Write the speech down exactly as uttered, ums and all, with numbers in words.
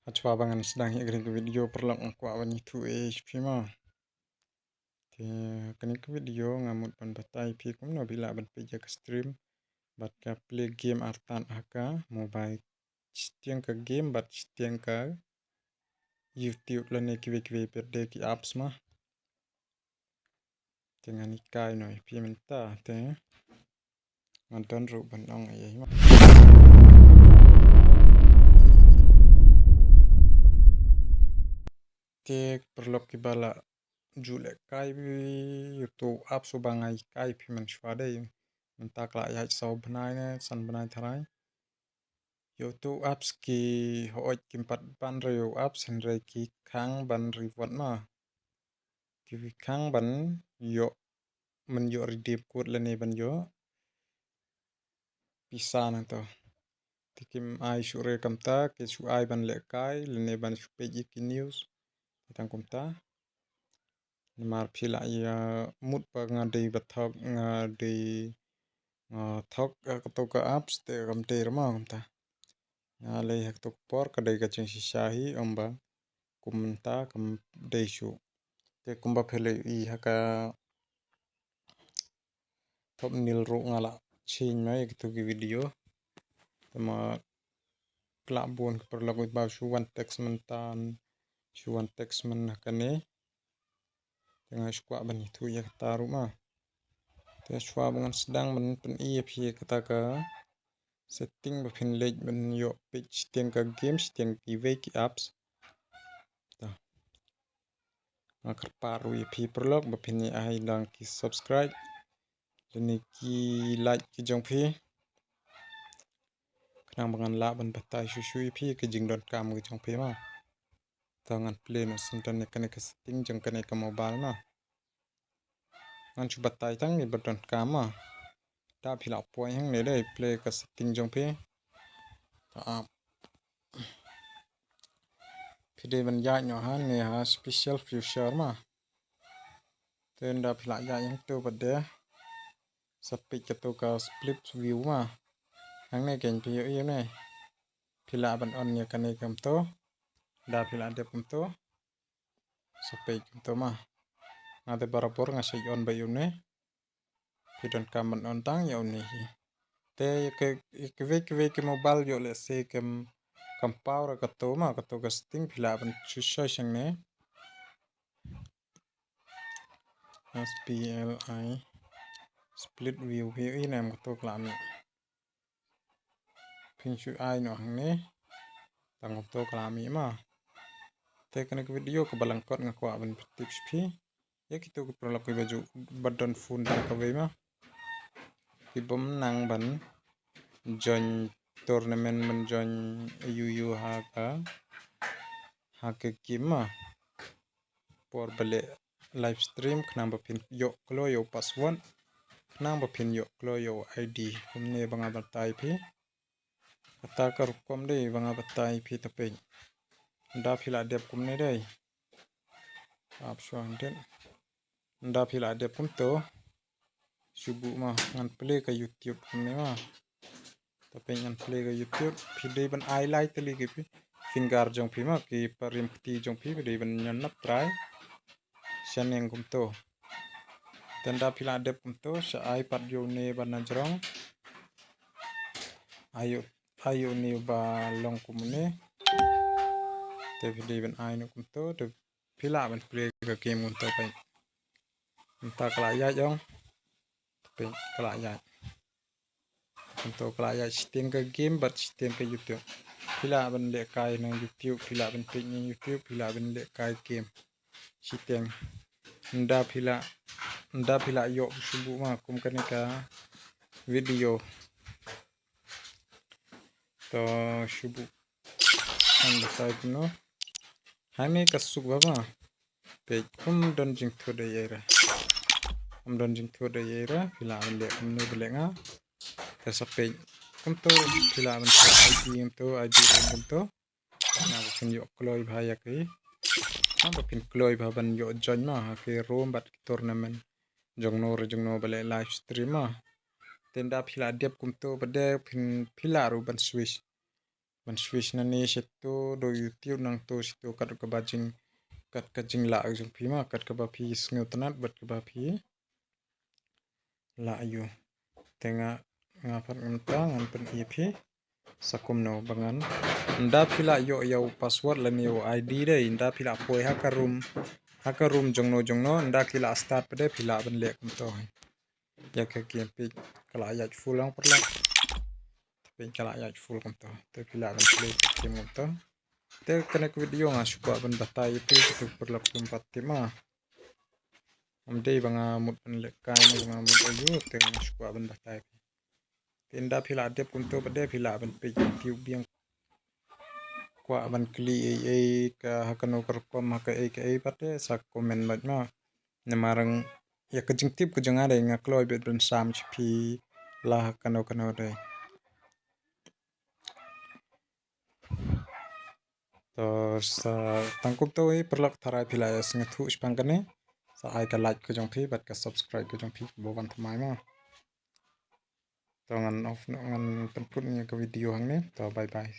Hashwa ba ngan sdang ïa kane ka video paralok nga kwah ban ïathuh ïa phi ma. Te kane ka video nga mut ban batai phi kumno phi lah ban peit ïa ka stream bad ka play game artat ha ka mobile. Shiteng ka game bad shiteng ka YouTube lane kiwei kiwei pat de ki apps ma. Te ngan hikai noh ïa phi mynta te. Ngan don ruh ban ong ïa i ma. Te paralok kiba la ju lehkai ïa uto u apps uba nga hikai ïa phi mynshuwa dei. Mynta ka la ïaid saw bnai ne san bnai tharai. Ïa uto u apps ki hooid kim pat ban re ïa u apps hynrei ki khang ban reward ma. Ki khang ban ïoh, ban ïoh redeem code lane ban ïoh pisa nangta. Te kim ai shuh re kumta, ki shu ai ban lehkai lane ban shu peit ïa ki news. Te tang kumta. Namar phi lah ïa mut ba nga dei ba thok, nga dei, nga thok, eh, kato ka apps te kam dei re ma kumta. Nga lei ha kato ka por ka dei ka jingshisha hi, ym ba kumta kam dei shuh. Te kumba phi la ïohi ha ka thumbnail ruh nga la change ma ïa kito ki video. Te ma ka la bun ki paralok ba shu wan text mynta, shu wan text mynta ha kane. Te nga shu kwah ban ïathuh ïa kata ruh ma. Te shuwa ba ngan sdang ban pyni ïa phi kata ka setting ba phin leit ban ïoh peit shiteng ka game, shiteng kiwei ki apps. Ta. Nga kyrpad ruh ïa phi paralok ba phin ïa ai dang ki subscribe lane ki like ki jong phi. Khnang ba ngan lah ban batai shuh shuh ïa phi ki jingdonkam ki jong phi ma. Ta ngan play noh shen don ïa kane ka setting jong kane ka mobile ma. Ngan shu batai tang ïa ba donkam ma. Da phi lah poi hangne dei play ka setting jong phi. Ta ap. Phi dei ban ïaid noh hangne ha special feature ma. Te ynda phi lah ïaid hangto pat de sa peit kato ka split view ma. Hangne kein phi ïohi ne. Phi lah ban on ïa kane kumto. Da phi lah dep kumto. Sa peit kumto ma. Nga te barabor nga sa on ba ïa une. Phi donkam ban on tang ïa une hi. Te ïa ki, ïa kiwei kiwei ki mobile ïoh lehse kam, kam paw re kato ma, kato ka setting phi lah ban shu soi shangne. S P L I split view phi ïohi ne em kato ka la mih. Phin shu ai noh hangne. Tang kumto ka la mih ma. Te kane ka video kaba lyngkot nga kwah ban pyntip sha phi. Ïa kito ki paralok kiba ju ba don phone tang kawei ma. Ki bym nang ban join tournament, ban join ïu ïu ha ka, ha ka game ma. Por ba leh live stream khnang ba phin ïoh kloi ïa u password, khnang ba phin ïoh kloi ïa u I D kumne ba nga batai phi. Kata ka rukom dei ba nga batai phi, ta peit. Ynda phi lah dep kumne dei. Ap shuwa hangtei. Ynda phi lah dep kumto. Shu buh ma, ngan play ka YouTube kumne ma. Ta peit ngan play ka YouTube, phi dei ban ai lai tylli ki phi. Finger jong phi ma, ki parim kti jong phi, phi dei ban ñion nap trai. Shaneng kumto. Te ynda phi lah dep kumto, sa ai pat ïa une ba na jrong. Ai ïa, ai ïa une ba long kumne. Te phi dei ban ai noh kumto, te phi lah ban play ka game kumto peit. Mynta ka la ïaid ong. Peit ka la ïaid. Kumto ka la ïaid shiteng ka game bad shiteng ka YouTube. Phi lah ban lehkai na YouTube, phi lah ban peit na YouTube, phi lah ban lehkai game. Shiteng. Ynda phi lah, ynda phi lah ïoh shu buh ma kum kane ka video. To shu buh. Ngan batai kumno. Hangne ka suk ba ma. Peit ym don jingthut ei ei re. Ym don jingthut ei ei re. Phi lah ban leh kumno ba leh nga. Te sa peit kumto phi lah ban thut I D kumto, I D kumto. Khnang ba phin ïoh kloi bha ïa ki. Khnang ba phin kloi bha ban ïoh join ma ha ki room bad ki tournament. Jongno re jongno ba leh live stream ma. Te ynda phi lah dep kumto pat de phin, phi lah ruh ban switch. Ban switch na ne shato, do YouTube nangto shato, kat kaba jing, kat ka jinglah jong phi ma, kat kaba phi sngewtynnat bad kaba phi lah ïoh. Te nga, nga pat ngan ta, ngan pyni ïa phi sa kumno ba ngan. Ynda phi lah ïoh ïa u password lane ïa u I D de, ynda phi lah poi ha ka room, ha ka room jongno jongno, ynda ki lah start pat de phi lah ban leh kumto. Ïa ka game peit ka lah ïaid full lang paralok. Peit ka lah ïaid full kumto. Te phi lah ban play ka game kumto. Te kane ka video nga shu kwah ban batai ïa phi, kito paralok kum pat tip ma. Ym dei ba nga mut ban lehkai ne ba nga mut ayu, te nga shu kwah ban batai phi. Te ynda phi lah dep kumto pat de phi lah ban peit YouTube biang. Kwah ban kylli ei ei ka ha kano ka rukom ha kaei kaei pat de sa comment bad ma. Namar ïa ka jingtip ka jong nga de nga kloi beit ban sam sha phi la ha kano kano de. To sa tang kumto hi paralok, tharai phi la ïa sngewthuh shaphang kane, sa ai ka like ka jong phi bad ka subscribe ka jong phi kaba wan thymmai mo. To ngan off noh, ngan pynput ïa ka video hangne. To bye bye.